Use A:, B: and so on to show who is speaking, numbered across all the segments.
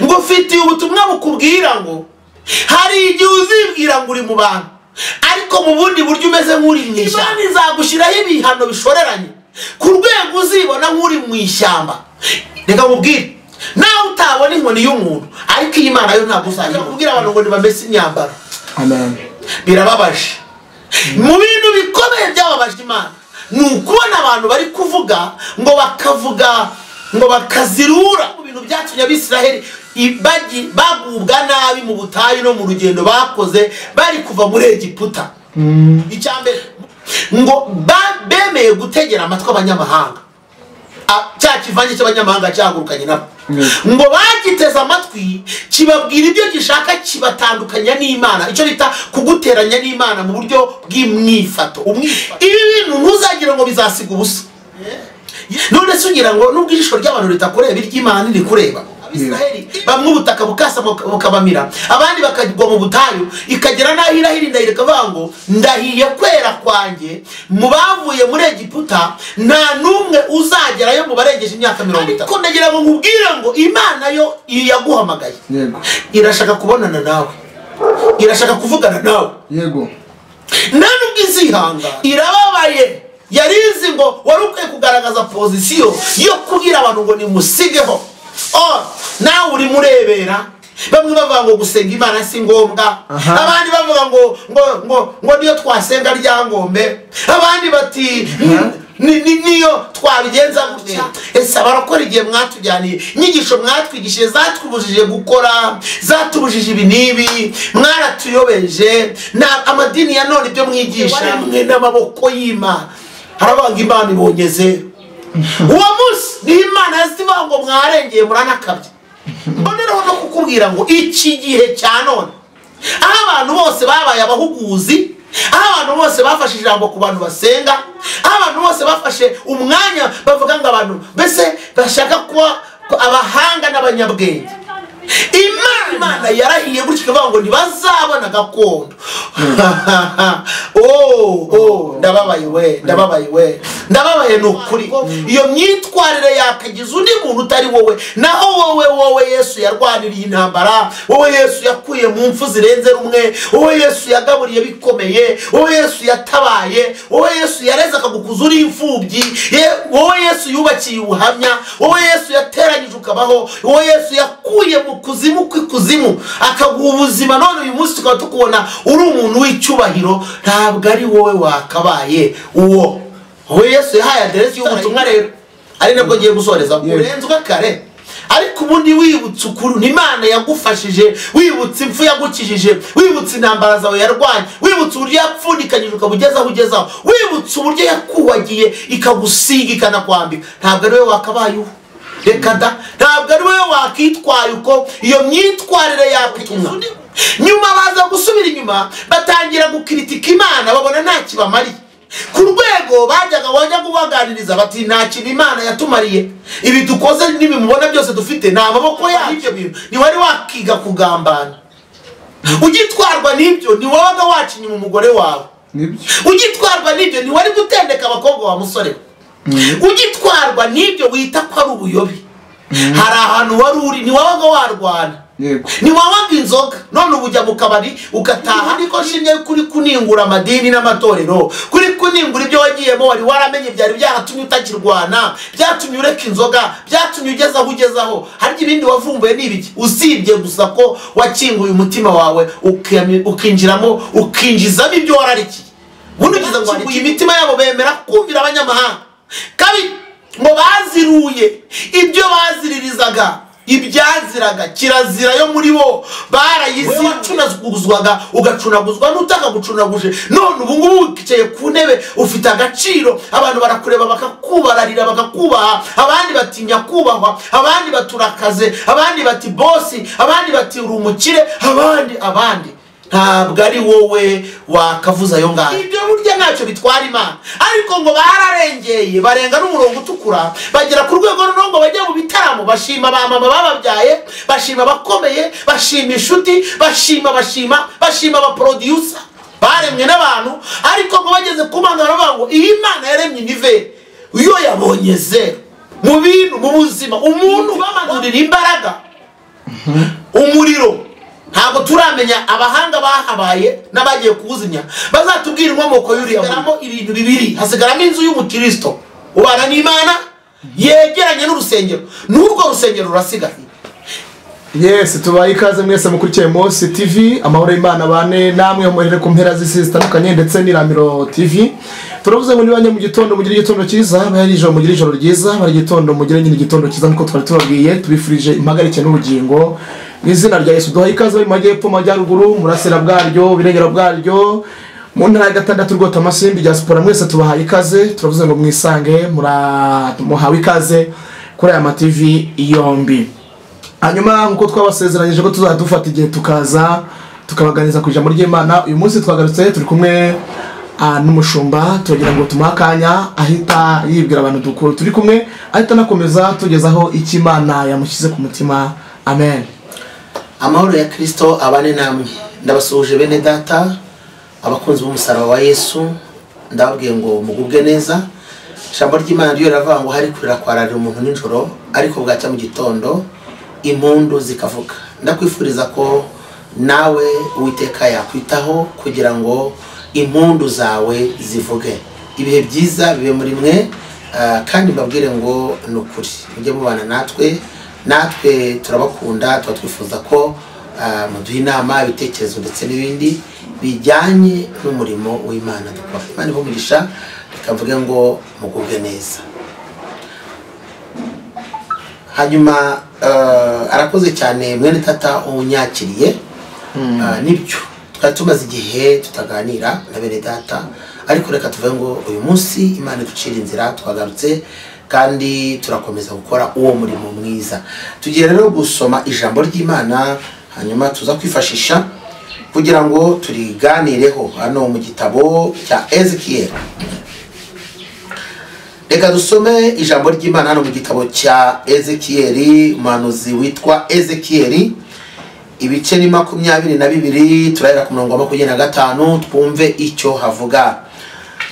A: Ngufitiye ubutumwa bukubwira ngo hari igihe uzibwira ngo uri mu bantu, ariko mu bundi buryo umeze nk'uri mu ishyamba. Imana izagushyiraho ibihano bishoreranye ku rwego uzibona nk'uri mu ishyamba. Reka nkubwire, nawe utabona inkoni y'umuntu, ariko iyi Imana yo ntabwo uzajya kubwira abantu ngo nibamese imyambaro.
B: Amen.
A: Birababaje. Mu bintu bikomeye byababaje Imana ni ukubona abantu bari kuvuga ngo bakavuga ngo bakazirura mu bintu byatumye Abisiraheli bagubwa nabi mu butayu no mu rugendo bakoze bari kuva muri Egiputa. Icyambere ngo bemeye gutegera amatwi abanyamahanga, cya kivange cy'abanyamahanga cyahagurukanye nabo, ngo bagiteze amatwi kibabwira ibyo gishaka, kibatandukanya n'Imana, icyo bita kuguteranya n'Imana mu buryo bw'imyifato. Ibi bintu ntuzagira ngo bizasiga ubusa. None se ugira ngo nubwo ijisho ry'abantu ritakureba, iry'Imana rikureba? Abisiraheli bamwe ubutaka bukasa bukabamira, abandi bakagwa mu butayu, ikagera n'aho irahira indahiro ikavuga ngo ndahiye kwera kwanjye mu bavuye muri Egiputa nta n'umwe uzagerayo mu barengeje imyaka 30. Ariko ndagira ngo nkubwire ngo Imana yo yaguhamagaye, irashaka kubonana nawe, irashaka kuvugana nawe.
B: Yego.
A: Nta nubwo izihanga, irababaye. Yarizi ngo wari ukwiye kugaragaza pozisiyo yo kubwira abantu ngo nimusigeho. Nawe uri murebera, bamwe bavuga ngo gusenga Imana si ngombwa, abandi bavuga ngo ngo ngo ngo niyo twasenga Ryangombe, abandi bati niyo twabigenza gutya. Ese abarakora igihe mwatujyaniye inyigisho mwatwigishije zatubujije gukora, zatubujije ibi n'ibi, mwaratuyobeje na amadini ya none ibyo mwigisha mwe n'amaboko y'Imana. Harabanga Imana ibongeze uwo munsi ni Imana yazivuga ngo mwarengeye muranakabye. Mboneraho no kukubwira ngo iki gihe cya none aho abantu bose babaye abahuguzi, aho abantu bose bafashe ijambo ku bantu basenga, aho abantu bose bafashe umwanya bavuga ngo abantu mbese bashaka kuba abahanga n'abanyabwenge, Imana yarahiye gutya ikavuga ngo ntibazabona gakondo. Ndababaye we, ndababaye we, ndababaye. Ni ukuri iyo myitwarire yakagize undi muntu utari wowe. Naho wowe Yesu yarwaniriye intambara, wowe Yesu yakuye mu mfu zirenze rumwe, wowe Yesu yagaburiye bikomeye, wowe Yesu yatabaye, wowe Yesu yareze akagukuza uri imfubyi, wowe Yesu yubakiye ubuhamya, wowe Yesu yateranyije ukabaho, wowe Yesu yakuye mu kuzimu kw'ikuzimu akaguha ubuzima. None uyu munsi tukaba tukubona uri umuntu w'icyubahiro, ntabwo ari wowe wakabaye uwo. Wowe Yesu yahaye aderesi y'ubutumwa rero, ari nabwo ngiye gusoreza. Urenzwe kare, ariko ubundi wibutse ukuntu Imana yagufashije, wibutse impfu yagukijije, wibutse intambara zawe yarwanye, wibutse uburyo yapfundikanyije ukaba ugezaho, wibutse uburyo yakuhagiye ikagusiga ikanakwambika, ntabwo ari wowe wakabaye uwo. Reka da, ntabwo ari wowe wakitwaye uko iyo myitwarire yakutumwa. Nyuma baza gusubira inyuma batangira gukritika Imana, babona nta kibamariye. Ku rwego bajyaga wajya kubaganiriza bati nta kintu Imana yatumariye, ibi dukoze n'ibimubona byose dufite ni amaboko yacu. Ibyo bintu ntiwari wakiga kugambana, ugitwarwa n'ibyo ntiwabaga waca inyuma umugore wawe, ugitwarwa n'ibyo ntiwari gutendeka abakobwa wa musore we, ugitwarwa n'ibyo wita ko ari ubuyobe. Hari ahantu wari uri ntiwabaga warwana, ntiwabaga inzoga, none ubu ujya mu kabari ugataha. Niko nshimye kuri kuningura amadini n'amatorero, kuri kuningura ibyo wagiyemo wari waramenye byari byaratumye utakirwana, byatumye ureka inzoga, byatumye ugeza aho ugezaho. Hari ibindi wavumbuye n'ibiki usibye gusa ko wakinguye umutima wawe ukinjiramo, ukinjizamo ibyo wararikiye. Ubundi ugize ngo wakinguye imitima yabo bemera kumvira abanyamahanga. Kabiri, ngo baziruye ibyo baziririzaga, ibyaziraga kirazira yo muri bo barayizi. Wacunaguzwaga ugacunaguzwa n'utaka gucunaguje, none ubu ngubu wicaye ku ntebe ufite agaciro, abantu barakureba bakakubararira bakakubaha, abandi batinya kubahwa, abandi baturakaze, abandi bati bosi, abandi bati uri umukire, abandi ntabwo ari wowe wakavuza ayo ngayo. Ibyo burya ntacyo bitwara Imana. Ariko ngo bararengeye barenga n'umurongo utukura, bagera ku rwego ngo bajya mu bitaramo bashima ba mama bababyaye, bashima abakomeye, bashima inshuti, bashima bashima bashima abaproducer baremwe n'abantu. Ariko ngo bageze ku Mana baravuga ngo iyi Imana yaremye nive iyo yabonye zero mu bintu mu buzima. Umuntu bamanurira imbaraga Umuriro ntabwo turamenya abahanga bahabaye n'abagiye kuwuzimya bazatubwira inkomoko y'uriya muriro. Ibintu bibiri, hasigaramo inzu y'umukristo ubana n'Imana yegeranye n'urusengero, n'urwo rusengero rurasigara.
B: Yes, tubaye ikaze mwese mukurikiye Mose TV, amahoro y'Imana bane namwe muhere ku mpera z'isi zitandukanye ndetse n'Iramiro TV. Turavuze ngo nibanye mu gitondo mugire igitondo cyiza, bari ijoro mugire ijoro ryiza, bari igitondo mugire nyine igitondo cyiza nkuko twari tubabwiye. Tubifurije impagarike n'ubugingo mu izina rya Yesu. Duhaye ikaze mu majyepfo, majyaruguru, murasira bwaryo, birengero bwaryo, mu ntara ya gatandatu rwota amasimbi diaspora, mwese tubahaye ikaze. Turavuze ngo mwisange, muhawe ikaze kuri aya ma TV yombi. Hanyuma nkuko twabasezeranyije ko tuzadufata igihe tukaza tukabaganiza ku ijambo ry'Imana, uyu munsi twagarutse turi kumwe n'umushumba. Turagira ngo tumuhe akanya ahita yibwira abantu dukuru turi kumwe, ahita anakomeza tugezaho icyo Imana yamushyize ku mutima. Amen.
A: Amahoro ya Kristo abane namwe. Ndabasuhuje bene data, abakunzi b'umusaraba wa Yesu, ndababwiye ngo mugubwe neza. Ijambo ry'Imana ryo riravuga ngo hari kurira kwararira umuntu nijoro, ariko bwacya mu gitondo impundu zikavuga. Ndakwifuriza ko nawe Uwiteka yakwitaho kugira ngo impundu zawe zivuge. Ibihe byiza bibe muri mwe, kandi mbabwire ngo ni ukuri mujye mubana natwe, natwe turabakunda, tuba twifuza ko muduha inama, ibitekerezo ndetse n'ibindi bijyanye n'umurimo w'Imana dukora. Imana ibahe umugisha, reka mvuge ngo mugubwe neza. Hanyuma arakoze cyane mwene tata unyakiriye. Nibyo twari tumaze igihe tutaganira na bene data, ariko reka tuvuge ngo uyu munsi Imana iducira inzira, twagarutse kandi turakomeza gukora uwo murimo mwiza. Tugiye rero gusoma ijambo ry'Imana, hanyuma tuza kwifashisha kugira ngo turiganireho hano mu gitabo cya Ezekiel. Reka dusome ijambo ry'Imana hano mu gitabo cya Ezekiel, umuhanuzi witwa Ezekiel, ibice ni 22, turahera ku murongo wa 25 twumve icyo havuga.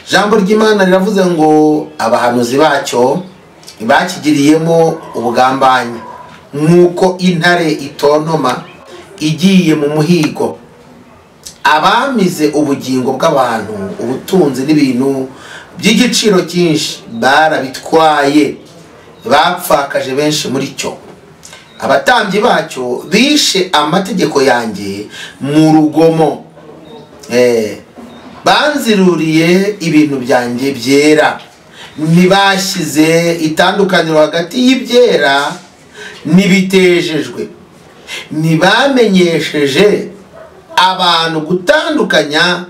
A: Ijambo ry'Imana riravuze ngo abahanuzi bacyo bakigiriyemo ubugambanyi nk'uko intare itontoma igiye mu muhigo, abamize ubugingo bw'abantu, ubutunzi n'ibintu by'igiciro cyinshi barabitwaye, bapfakaje benshi muri cyo. Abatambyi bacyo bishe amategeko yanjye mu rugomo, banziruriye ibintu byanjye byera, ntibashyize itandukaniro hagati y'ibyera n'ibitejejwe, ntibamenyesheje abantu gutandukanya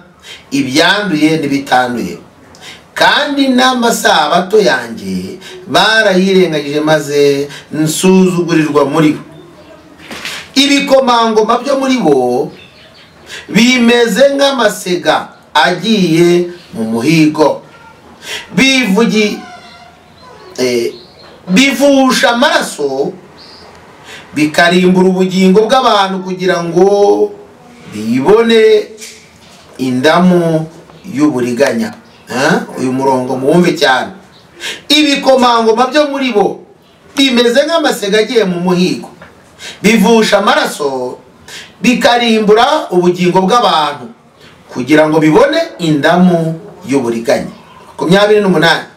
A: ibyanduye n'ibitanduye, kandi n'amasabato yanjye barayirengagije maze nsuzugurirwa muri bo. Ibikomangoma byo muri bo bimeze nk'amasega agiye mu muhigo, bivusha amaraso, bikarimbura ubugingo bw'abantu kugira ngo bibone indamu y'uburiganya. Uyu murongo muwumve cyane. Ibikomangoma byo muri bo bimeze nk'amasega agiye mu muhigo, bivusha amaraso, bikarimbura ubugingo bw'abantu kugira ngo bibone indamu y'uburiganya. 28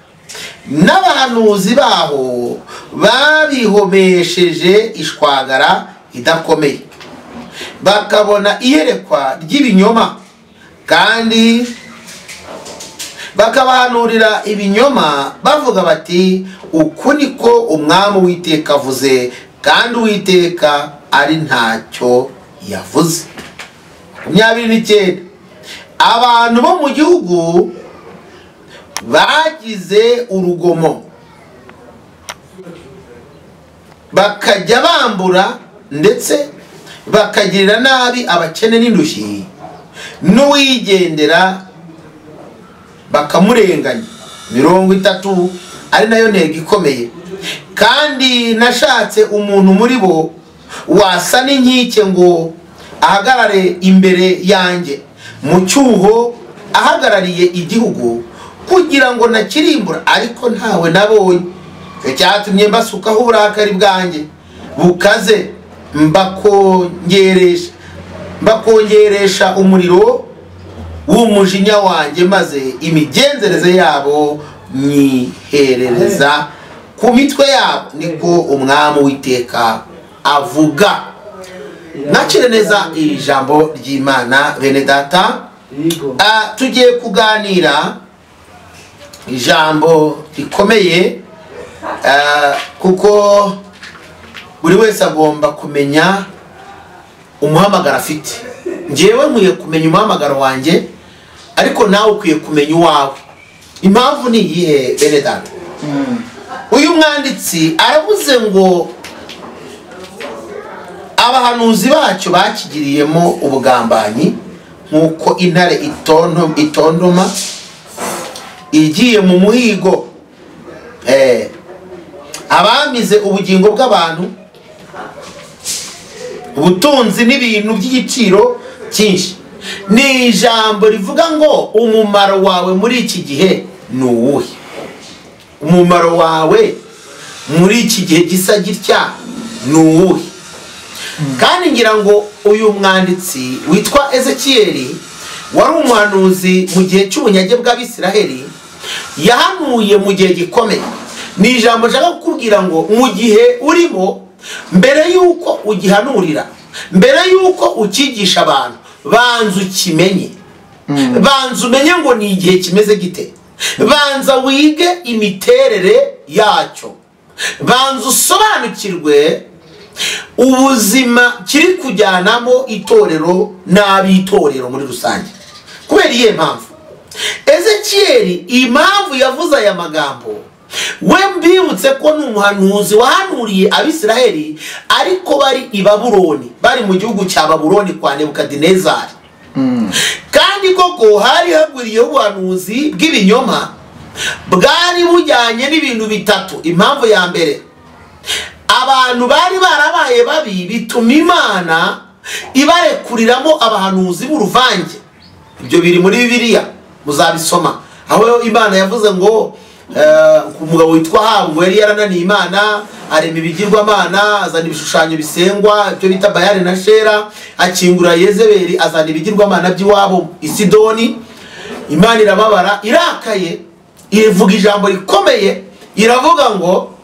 A: n'abahanuzi baho babihomesheje ishwagara idakomeye, bakabona iyerekwa ry'ibinyoma, kandi bakabahanurira ibinyoma bavuga bati uku niko umwami Uwiteka avuze, kandi Uwiteka ari ntacyo yavuze. 29 abantu bo mu gihugu bagize urugomo, bakajya bambura ndetse bakagirira nabi abakene n'indushyi, n'uwigendera bakamurenganya. 30 ari nayo ntego ikomeye. Kandi nashatse umuntu muri bo wasa n'inkike ngo ahagarare imbere yanjye mu cyuho ahagarariye igihugu kugira ngo nakirimbura, ariko ntawe nabonye. Icyo cyatumye mbasukaho uburakari bwanjye bukaze, mbakongeresha umuriro w'umujinya wanjye, maze imigenzereze yabo nyiherereza ku mitwe yabo, niko Umwami Uwiteka avuga. Nakire neza ijambo ry'Imana bene data. Tugiye kuganira ijambo rikomeye, kuko buri wese agomba kumenya umuhamagaro afite. Njyewe nkwiye kumenya umuhamagaro wanjye, ariko nawe ukwiye kumenya uwawe. Impamvu ni iyihe bene data? Uyu mwanditsi aravuze ngo abahanuzi bacyo bakigiriyemo ubugambanyi, nk'uko intare itontoma igiye mu muhigo. Abamize ubugingo bw'abantu, ubutunzi n'ibintu by'igiciro cyinshi. Ni ijambo rivuga ngo umumaro wawe muri iki gihe ni uwuhe? Umumaro wawe muri iki gihe gisa gitya ni uwuhe? Kandi ngira ngo uyu mwanditsi witwa Ezekiyeli wari umuhanuzi mu gihe cy'ubunyage bw'Abisiraheli, yahanuye mu gihe gikomeye. Ni ijambo nshaka kukubwira ngo mu gihe urimo, mbere yuko ugihanurira, mbere yuko ukigisha abantu, banza ukimenye. Banza umenye ngo ni igihe kimeze gite. Banza wige imiterere yacyo. Banza usobanukirwe ubuzima kiri kujyanamo itorero n'abitorero muri rusange. Kubera iyihe mpamvu? Ezekiyeli impamvu yavuze aya magambo, we mbibutse ko ni umuhanuzi wahanuriye Abisiraheli, ariko bari i Babuloni, bari mu gihugu cya Babuloni kwa Nebukadinezari. Kandi koko hari hagwiriye ubuhanuzi bw'ibinyoma bwari bujyanye n'ibintu bitatu. Impamvu ya mbere, abantu bari barabaye babi bituma Imana ibarekuriramo abahanuzi b'uruvange. Ibyo biri muri Bibiliya, muzabisoma, aho Imana yavuze ngo umugabo witwa Ahabu yari yarananiye Imana, arema ibigirwamana, azana ibishushanyo bisengwa ibyo bita Bayali na Shera, akingura Yezebeli, azana ibigirwamana by'iwabo i Sidoni. Imana irababara, irakaye, ivuga ijambo rikomeye, iravuga ngo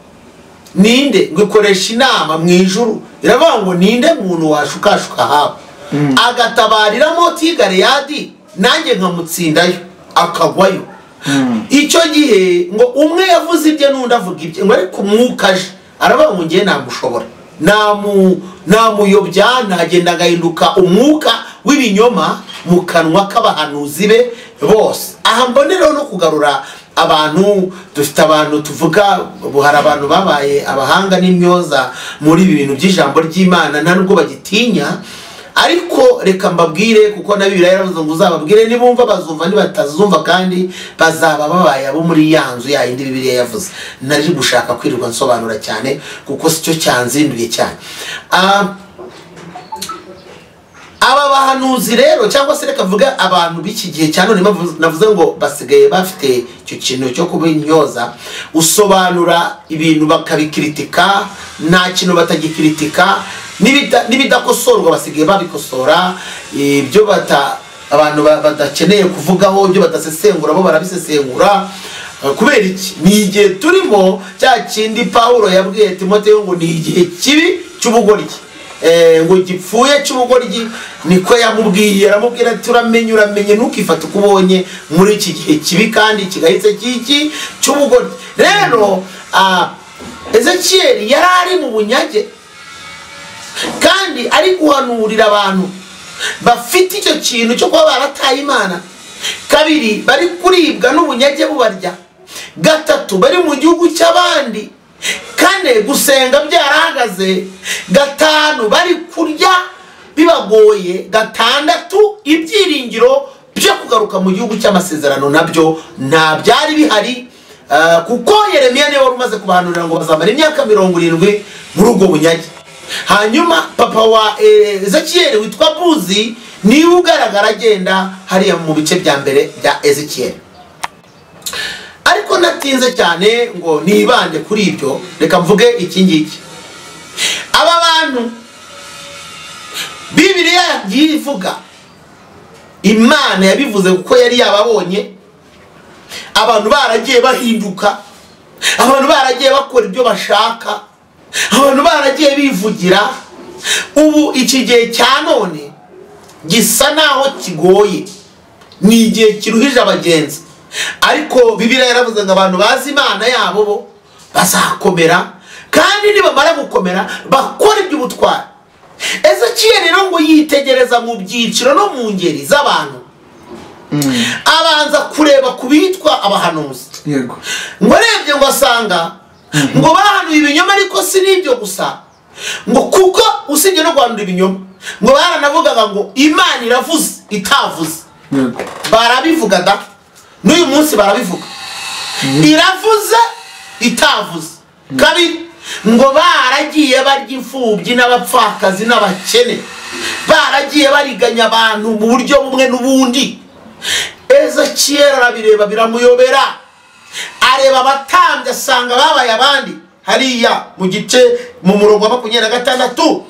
A: ninde, ngo ikoresha inama mu ijuru, iravuga ngo ninde muntu washukashuka Ahabu agatabariramo Tigaleyadi, nanjye nkamutsindayo akagwayo. Icyo gihe ngo umwe yavuze ibye n'undi avuga ibye, ngo ariko umwuka aje aravuga ngo ngiye namushobora, namuyobya, nagenda agahinduka umwuka w'ibinyoma mu kanwa k'abahanuzi be bose. Aha mboneraho no kugarura abantu, dufite abantu tuvuga hari abantu babaye abahanga n'imyoza muri ibi bintu by'ijambo ry'Imana, nta nubwo bagitinya. Ariko reka mbabwire, kuko na Bibiliya yaravuze ngo uzababwire, nibumva bazumva, nibatazumva kandi bazaba babaye abo muri ya nzu ya yindi Bibiliya yavuze. Nari gushaka kwirirwa nsobanura cyane kuko sicyo cyanzinduye cyane. Aba bahanuzi rero, cyangwa se reka mvuge abantu b'iki gihe cya none, navuze ngo basigaye bafite icyo kintu cyo kubinyoza, usobanura ibintu bakabikritika, nta kintu batagikritika, n'ibidakosorwa basigaye babikosora, ibyo abantu badakeneye kuvugaho, ibyo badasesengura bo barabisesengura. Kubera iki? Ni igihe turimo cya kindi Pawulo yabwiye Timoteyo ngo ni igihe kibi cy'ubugoryi, ngo gipfuye cy'ubugoryi, niko yamubwiye. Aramubwira ati uramenye, uramenye, ntukifate uko ubonye muri iki gihe kibi kandi kigahitse cy'iki cy'ubugoryi. Rero Ezekiyeli yari ari mu bunyage kandi ari guhanurira abantu bafite icyo kintu cyo kuba barataye Imana. Kabiri, bari kuribwa n'ubunyage bubarya. Gatatu, bari mu gihugu cy'abandi. Kane, gusenga byarahagaze. Gatanu, bari kurya bibagoye. Gatandatu, ibyiringiro byo kugaruka mu gihugu cy'amasezerano nabyo nta byari bihari, kuko Yeremiya niwe wari umaze kubahanurira ngo bazamara imyaka 70 muri ubwo bunyage. Hanyuma papa wa Ezekiyeli witwa Buzi niwe ugaragara agenda hariya mu bice bya mbere bya Ezekiyeli. Ariko natinze cyane ngo nibande kuri ibyo, reka mvuge iki ngiki. Aba bantu Bibiliya yagiye ivuga, Imana yabivuze kuko yari yababonye abantu baragiye bahinduka, abantu baragiye bakora ibyo bashaka, abantu baragiye bivugira. Ubu iki gihe cya none gisa naho kigoye, ni igihe kiruhije abagenzi, ariko Bibiliya yaravuze ngo abantu bazi Imana yabo bo bazakomera, kandi nibamara gukomera bakora iby'ubutwari. Ezekiel rero ngo yitegereza mu byiciro no mu ngeri z'abantu, abanza kureba ku bitwa abahanuzi.
B: Yego.
A: Ngo arebye ngo asanga ngo bahanuye ibinyoma, ariko si n'ibyo gusa, ngo kuko usibye no guhanura ibinyoma ngo baranavugaga ngo Imana iravuze itavuze.
B: Yego.
A: Barabivuga da, n'uyu munsi barabivuga, iravuze itavuze. Kabiri, ngo baragiye barya imfubyi n'abapfakazi n'abakene, baragiye bariganya abantu mu buryo bumwe n'ubundi. Ezekiel arabireba biramuyobera, areba abatambyi asanga babaye abandi. Hariya mu gice mu murongo wa 26,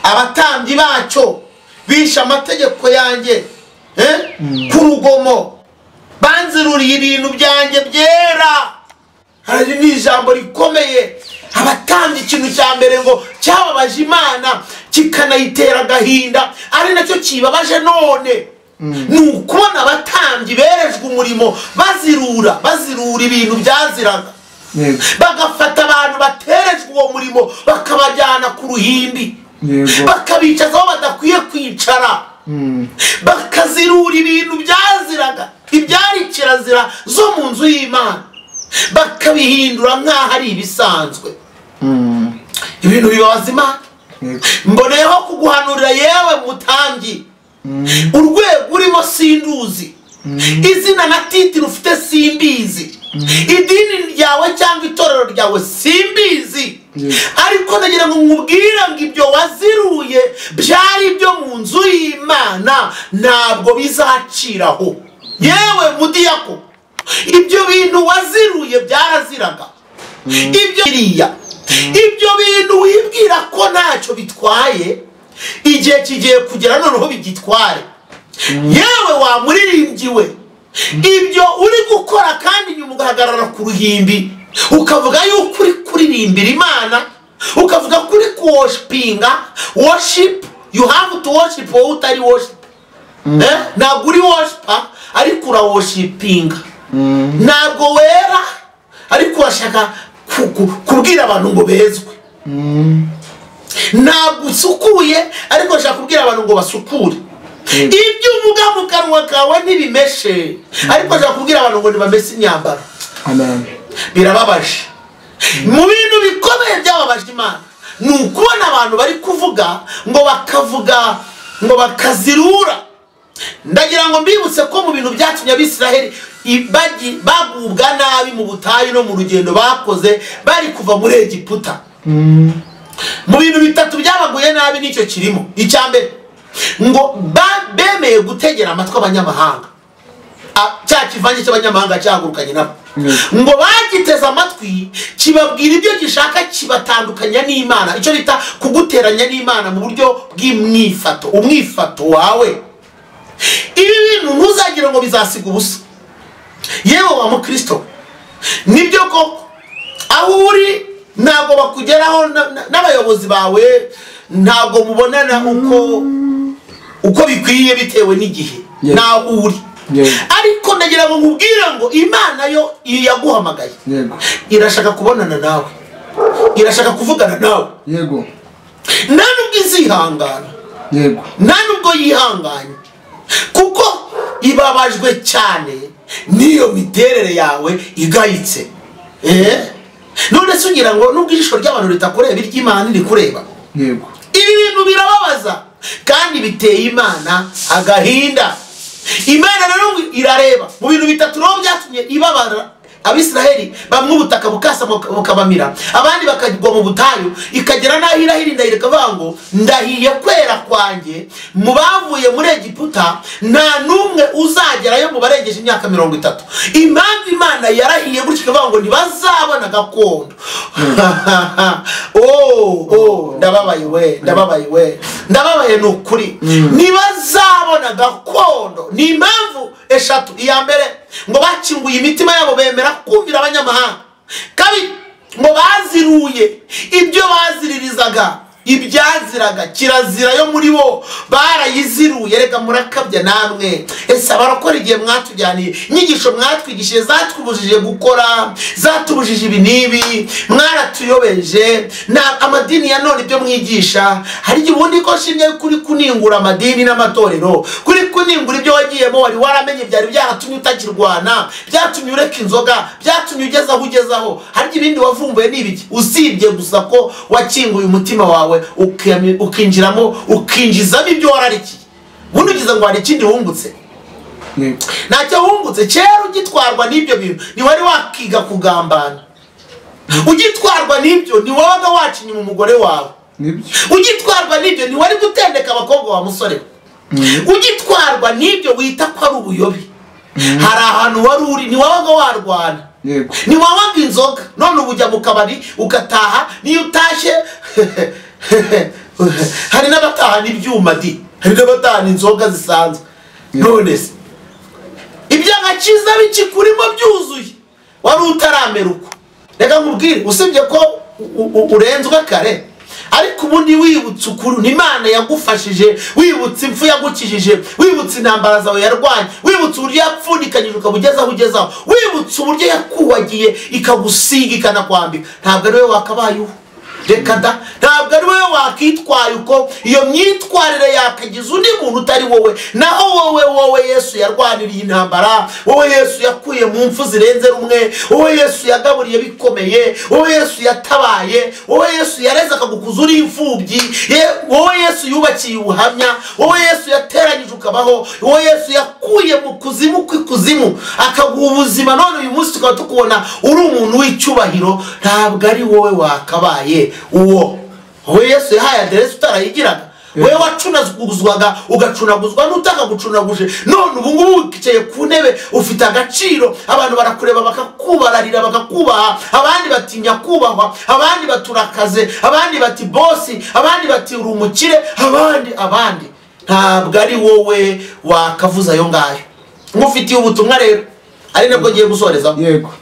A: abatambyi bacyo bishe amategeko yanjye ku rugomo, banziruriye ibintu byanjye byera. Hari n'ijambo rikomeye, abatambyi ikintu cya mbere ngo cyababaje Imana kikanayitera agahinda, ari nacyo kibabaje none, ni ukubona abatambyi berejwe umurimo bazirura ibintu byaziraga, bagafata abantu baterejwe uwo murimo bakabajyana ku ruhimbi, bakabicaza aho badakwiye kwicara, bakazirura ibintu byaziraga, ibyari kirazira zo mu nzu y'Imana, bakabihindura nk'aho ari ibisanzwe. Ibintu bibabaza Imana. Mboneyeho kuguhanurira yewe mutambyi, urwego urimo sinduzi, izina na titire ufite simbizi, idini ryawe cyangwa itorero ryawe simbizi, ariko ndagira ngo nkubwire ngo ibyo waziruye byari ibyo mu nzu y'Imana ntabwo bizaciraho. Yewe mudiyako, ibyo bintu waziruye byaraziraga, ibyo biriya, ibyo bintu wibwira ko ntacyo bitwaye, igihe kigiye kugera noneho bigitware. Yewe wa muririmbyi we, ibyo uri gukora kandi nyuma ugahagarara ku ruhimbi ukavuga yuko uri kuririmbira Imana, ukavuga ko uri kuworshipinga, worship, you have to worship wowe utari worship. Ntabwo uri worshipa ariko uraworshipinga, ntabwo wera ariko urashaka kubwira abantu ngo bezwe, ntabwo usukuye ariko urashaka kubwira abantu ngo basukure. Ibyo uvuga mu kanwa kawe ntibimeshe, ariko urashaka kubwira abantu ngo ntibamese imyambaro. Birababaje. Mu bintu bikomeye byababaje Imana ni ukubona abantu bari kuvuga ngo bakavuga ngo bakazirura. Ndagira ngo mbibutse ko mu bintu byatumye Abisiraheli bagubwa nabi mu butayu no mu rugendo bakoze bari kuva muri Egiputa, mu bintu bitatu byabaguye nabi nicyo kirimo. Icya mbere, ngo bemeye gutegera amatwi abanyamahanga, cya kivange cy'abanyamahanga cyahagurukanye nabo, ngo bagiteze amatwi kibabwira ibyo gishaka, kibatandukanya n'Imana, icyo bita kuguteranya n'Imana mu buryo bw'imwifato, umwifato wawe. Ibi bintu ntuzagira ngo bizasiga ubusa. Yewe wa mukristo, nibyo koko aho uri ntabwo bakugeraho n'abayobozi bawe, ntabwo mubonana uko bikwiye bitewe n'igihe naho uri, ariko ndagira ngo nkubwire ngo Imana yo yaguhamagaye irashaka kubonana nawe, irashaka kuvugana nawe.
B: Yego.
A: Nta nubwo izihangana,
B: Yego.
A: nta nubwo yihanganye, kuko ibabajwe cyane n'iyo miterere yawe igayitse. None se ugira ngo nubwo ijisho ry'abantu ritakureba iry'Imana rikureba?
B: Yego.
A: Ibi bintu birababaza kandi biteye Imana agahinda. Imana rero irareba mu bintu bitatu rero byatumye ibabara, Abisiraheli bamwe ubutaka bukasa bukabamira, abandi bakagwa mu butayu, ikagera n'aho irahira indahiro ikavuga ngo ndahiye kwera kwanjye mu bavuye muri Egiputa nta n'umwe uzagerayo mu barengeje imyaka 30. Impamvu Imana yarahiye gutyo ikavuga ngo ntibazabona gakondo. Oh, ndababaye we, ndababaye we, ndababaye ni ukuri. Ntibazabona gakondo. Ni impamvu eshatu. Iya mbere, ngo bakinguye imitima yabo bemera kumvira abanyamahanga. Kabiri, ngo baziruye ibyo baziririzaga, ibyaziraga kirazira yo muri bo barayiziruye. Reka murakabya namwe. Ese abarokora igihe mwatujyaniye inyigisho mwatwigishije zatubujije gukora, zatubujije ibi n'ibi, mwaratuyobeje. Na amadini ya none ibyo mwigisha, hari igihe ubundi ko nshimye kuri kuningura amadini n'amatorero, kuri kuningura ibyo wagiyemo wari waramenye byari byaratumye utakirwana, byatumye ureka inzoga, byatumye ugeza aho ugezaho. Hari ibindi wavumbuye n'ibiki usibye gusa ko wakinguye umutima wawe ukinjiramo, ukinjizamo ibyo wararikiye. Ubundi ugize ngo hari ikindi wungutse, ntacyo wungutse. Kera ugitwarwa n'ibyo bintu ntiwari wakiga kugambana, ugitwarwa n'ibyo ntiwabaga waca inyuma umugore wawe, ugitwarwa n'ibyo ntiwari gutendeka abakobwa wa musore, ugitwarwa n'ibyo wita ko ari ubuyobe. Hari ahantu wari uri ntiwabaga warwana, ntiwabaga inzoga. None ubu ujya mu kabari ugataha, niyo utashye hari n'abatahana ibyuma di, hari n'abatahana inzoga zisanzwe. None se iby'agakiza bikikurimo byuzuye, wari utaramera uko. Reka nkubwire, usibye ko urenzwe kare, ariko ubundi wibutse ukuntu Imana yagufashije, wibutse impfu yagukijije, wibutse intambara zawe yarwanye, wibutse uburyo yapfundikanyije ukaba ugeze aho ugezaho, wibutse uburyo yakubagiye ikagusiga ikanakwambika, ntabwo ari wowe wakabaye uwo. Reka da, ntabwo ari wowe wakitwaye uko. Iyo myitwarire yakagize undi muntu utari wowe. Naho wowe Yesu yarwaniriye intambara, wowe Yesu yakuye mu mfu zirenze rumwe, wowe Yesu yagaburiye bikomeye, wowe Yesu yatabaye, wowe Yesu yareze akagukuza uri imfubyi, wowe Yesu yubakiye ubuhamya, wowe Yesu yateranyije ukabaho, wowe Yesu yakuye mu kuzimu kw'ikuzimu akaguha ubuzima. None uyu munsi tukaba tukubona uri umuntu w'icyubahiro. Ntabwo ari wowe wakabaye uwo. Wowe Yesu yahaye aderesi utarayigiraga, wowe wacunaguzwaga ugacunaguzwa n'utakagucunaguje. None ubu ngubu wicaye ku ntebe ufite agaciro, abantu barakureba bakakubararira bakakubaha, abandi batinya kubahwa, abandi baturakaze, abandi bati bosi, abandi bati uri umukire, abandi. Ntabwo ari wowe wakavuza ayo ngayo. Ngufitiye ubutumwa rero ari nabwo ngiye gusoreza.
B: Yego.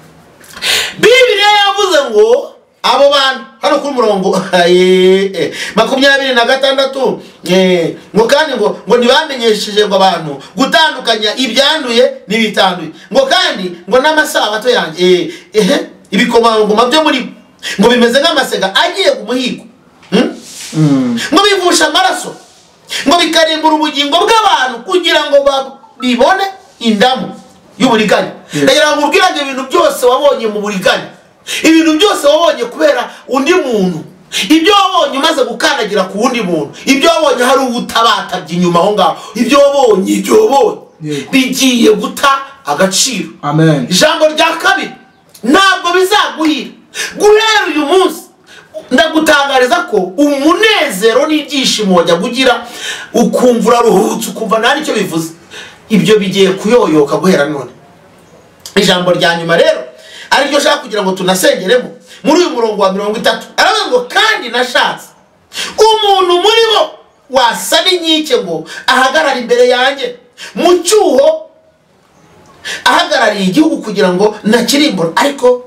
A: Bibiliya yavuze ngo abo bantu hano kuri murongo 26, ngo kandi ngo ntibamenyesheje ngo abantu gutandukanya ibyanduye n'ibitanduye, ngo kandi ngo n'amasabato yanjye ibikomangoma byo muri ngo bimeze nk'amasega agiye ku muhigo, ngo bivusha amaraso, ngo bikarimbura ubugingo bw'abantu kugira ngo babibone indamu y'uburiganya. Ndagira ngo ubwiranye ibintu byose wabonye mu buriganya, ibintu byose wabonye kubera undi muntu, ibyo wabonye umaze gukandagira ku wundi muntu, ibyo wabonye hari ubutabatabye inyuma aho ngaho, ibyo wabonye bigiye guta agaciro.
B: Amen.
A: Ijambo rya kabiri, ntabwo bizaguhira. Guhera uyu munsi ndagutangariza ko umunezero n'ibyishimo wajya kugira ukumva uraruhutse, ukumva nta nicyo bivuze, ibyo bigiye kuyoyoka guhera none. Ijambo rya nyuma rero ariryo shaka kugira ngo tunasengeremo muri uyu murongo wa 30, aravuga ngo kandi nashatse umuntu muri bo wasa n'inkike ngo ahagarare imbere yanjye mu cyuho, ahagarariye igihugu kugira ngo nakirimbura, ariko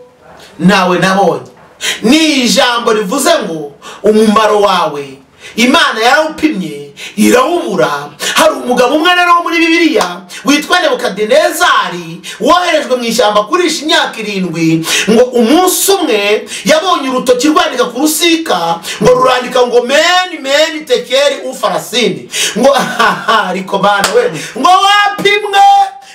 A: nawe nabonye. Ni ijambo rivuze ngo umumaro wawe Imana yarawupimye irawubura. Hari umugabo umwe rero muri Bibiliya witwa Nebukadinezari woherejwe mu ishyamba kurisha imyaka 7, ngo umunsi umwe yabonye urutoki rwandika ku rusika, ngo rurandika ngo meni meni tekeri ufarasini, ngo ariko bana we, ngo wapimwe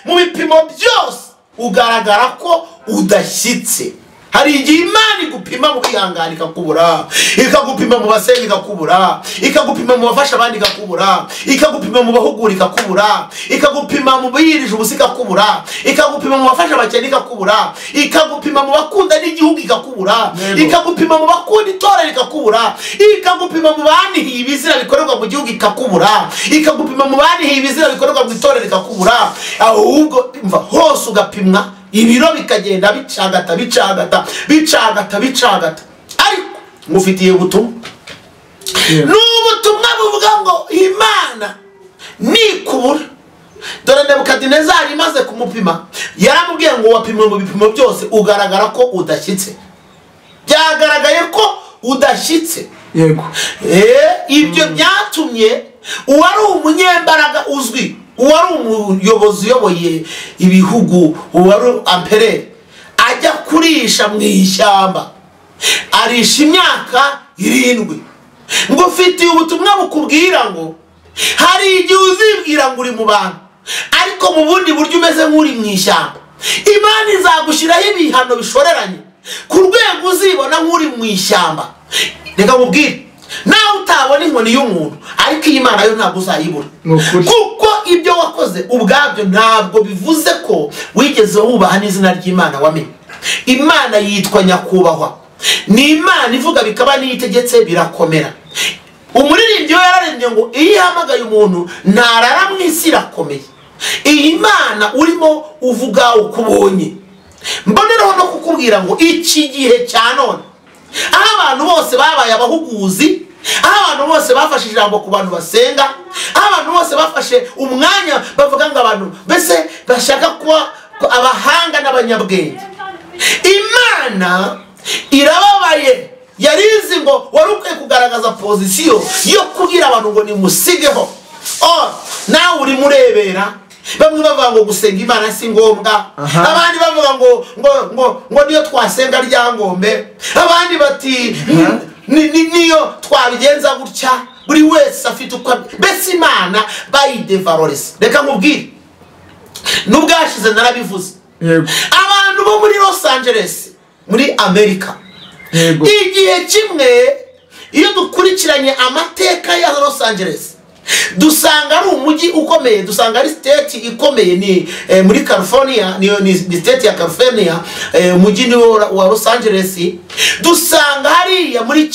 A: mu bipimo byose ugaragara ko udashyitse. Hari igihe Imana igupima mu bihangana ikakubura, ikagupima mu basenga ikakubura, ikagupima mu bafasha abandi ikakubura, ikagupima mu bahugura ikakubura, ikagupima mu biyirije ubusa ikakubura, ikagupima mu bafasha abakene ikakubura, ikagupima mu bakunda n'igihugu ikakubura, ikagupima mu bakunda itorero ikakubura, ikagupima mu banihiye ibizira bikorerwa mu gihugu ikakubura, ikagupima mu banihiye ibizira bikorerwa mu itorero ikakubura. Ahubwo mva hose ugapimwa, ibiro bikagenda bicagata bicagata bicagata bicagata. Ariko ngufitiye ubutumwa, n'ubutumwa buvuga ngo Imana nikubura. Dore Nebukadinezari imaze kumupima yaramubwiye ngo wapimwe mu bipimo byose ugaragara ko udashyitse. Byagaragaye ko udashyitse.
B: Yego.
A: Ibyo byatumye uwari umunyembaraga uzwi, uwari umuyobozi uyoboye ibihugu, uwari amperere, ajya kurisha mu ishyamba, arisha imyaka 7. Ngo ufitiye ubutumwa bukubwira ngo hari igihe uzibwira ngo uri mu bantu, ariko mu bundi buryo umeze nk'uri mu ishyamba. Imana izagushyiraho ibihano bishoreranye ku rwego uzibona nk'uri mu ishyamba. Reka nkubwire, nawe utabona inkoni y'umuntu, ariko iyi Imana yo ntabwo uzayibura, kuko ibyo wakoze ubwabyo ntabwo bivuze ko wigeze wubaha n'izina ry'Imana wamenye. Imana yitwa nyakubahwa, ni Imana ivuga bikaba, n'iyitegetse birakomera. Umuririmbyi we yararembye ngo iyo ihamagaye umuntu ntarara mu isi irakomeye. Iyi Mana urimo uvuga ukubonye. Mbonereho no kukubwira ngo iki gihe cya none, aho abantu bose babaye abahuguzi, aho abantu bose bafashe ijambo ku bantu basenga, aho abantu bose bafashe umwanya bavuga ngo abantu mbese bashaka kuba abahanga n'abanyabwenge, Imana irababaye. Yarizi ngo wari ukwiye kugaragaza pozisiyo yo kubwira abantu ngo nimusigeho. Nawe uri murebera, bamwe bavuga ngo gusenga Imana si ngombwa, abandi bavuga ngo ngo ngo ngo niyo twasenga Ryangombe, abandi bati niyo twabigenza gutya. Buri wese afite uko mbese Imana bayidevalorize. Reka nkubwire, n'ubwashize narabivuze, abantu bo muri Los Angeles muri Amerika, igihe kimwe iyo dukurikiranye amateka ya Los Angeles dusanga ari umujyi ukomeye, dusanga ari state ikomeye, ni muri California, ni state ya California, umujyi ni wa Los Angeles. Dusanga hariya muri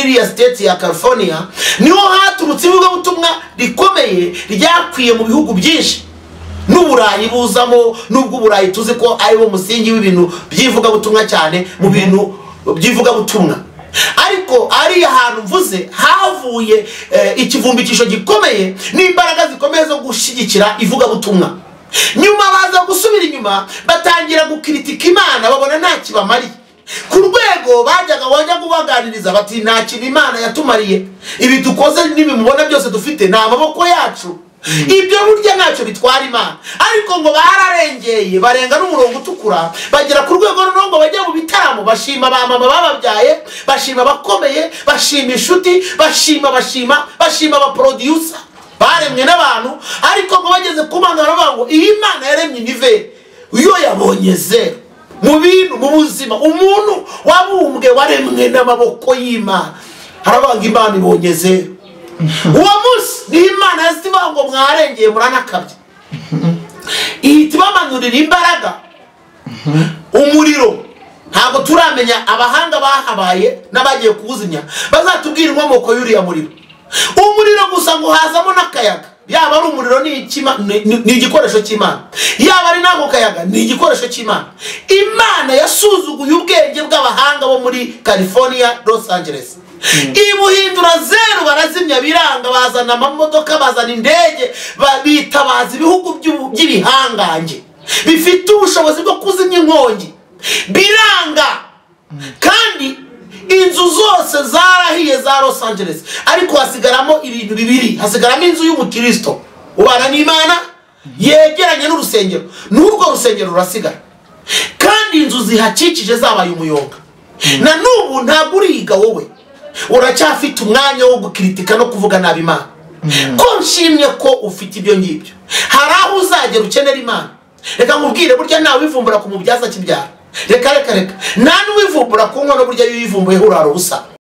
A: iriya state ya California niho haturutse ivugabutumwa rikomeye ryakwiye mu bihugu byinshi, n'Uburayi buzamo, n'ubwo Uburayi tuzi ko ari wo musingi w'ibintu by'ivugabutumwa cyane mu bintu by'ivugabutumwa. Ariko ari ahantu mvuze havuye ikivumbikisho gikomeye n'imbaraga zikomeye zo gushyigikira ivugabutumwa. Nyuma baza gusubira inyuma batangira gukritika Imana, babona nta kibamariye. Ku rwego bajyaga wajya kubaganiriza bati nta kintu Imana yatumariye, ibi dukoze n'ibimubona byose dufite ni amaboko yacu, ibyo burya ntacyo bitwara Imana. Ariko ngo bararengeye, barenga n'umurongo utukura, bagera ku rwego ngo bajya mu bitaramo bashima ba mama bababyaye, bashima abakomeye, bashima inshuti, bashima bashima bashima abaproducer baremwe n'abantu. Ariko ngo bageze ku Mana baravuga ngo iyi Imana yaremye nive iyo yabonye zero mu bintu mu buzima, umuntu wabumbwe waremwe n'amaboko y'Imana, haravuga Imana ibonye zero. Uwo munsi ni Imana yasiba ngo mwarengeye muranakabye, ihita ibamanurira imbaraga umuriro. Ntabwo turamenya abahanga bahabaye n'abagiye kuwuzimya bazatubwira inkomoko y'uriya muriro. Umuriro gusa ngo hazamo n'akayaga, yaba ari umuriro ni igikoresho cy'Imana, yaba ari n'ako kayaga ni igikoresho cy'Imana. Imana yasuzuguye ubwenge bw'abahanga bo muri California, Los Angeles, ibuhindura zero, barazimya biranga, bazana amamodoka, bazana indege, bitabaza ibihugu by'ibihangange bifite ubushobozi bwo kuzimya inkongi, biranga. Kandi inzu zose zarahiye za Los Angeles, ariko hasigaramo ibintu bibiri. Hasigaramo inzu y'umukristo ubana n'Imana yegeranye n'urusengero, n'urwo rusengero rurasigara, kandi inzu zihakikije zabaye umuyonga. Na n'ubu ntabwo uriga wowe, uracyafite umwanya wo gukritika no kuvuga nabi Imana. Ko nshimye ko ufite ibyo ngibyo, hari aho uzagera ukenera Imana. Reka nkubwire, burya nawe wivumbura ku mubyaza kibyara. Reka reka reka, nta n'uwivumbura ku nkono, burya iyo uyivumbuye urara ubusa.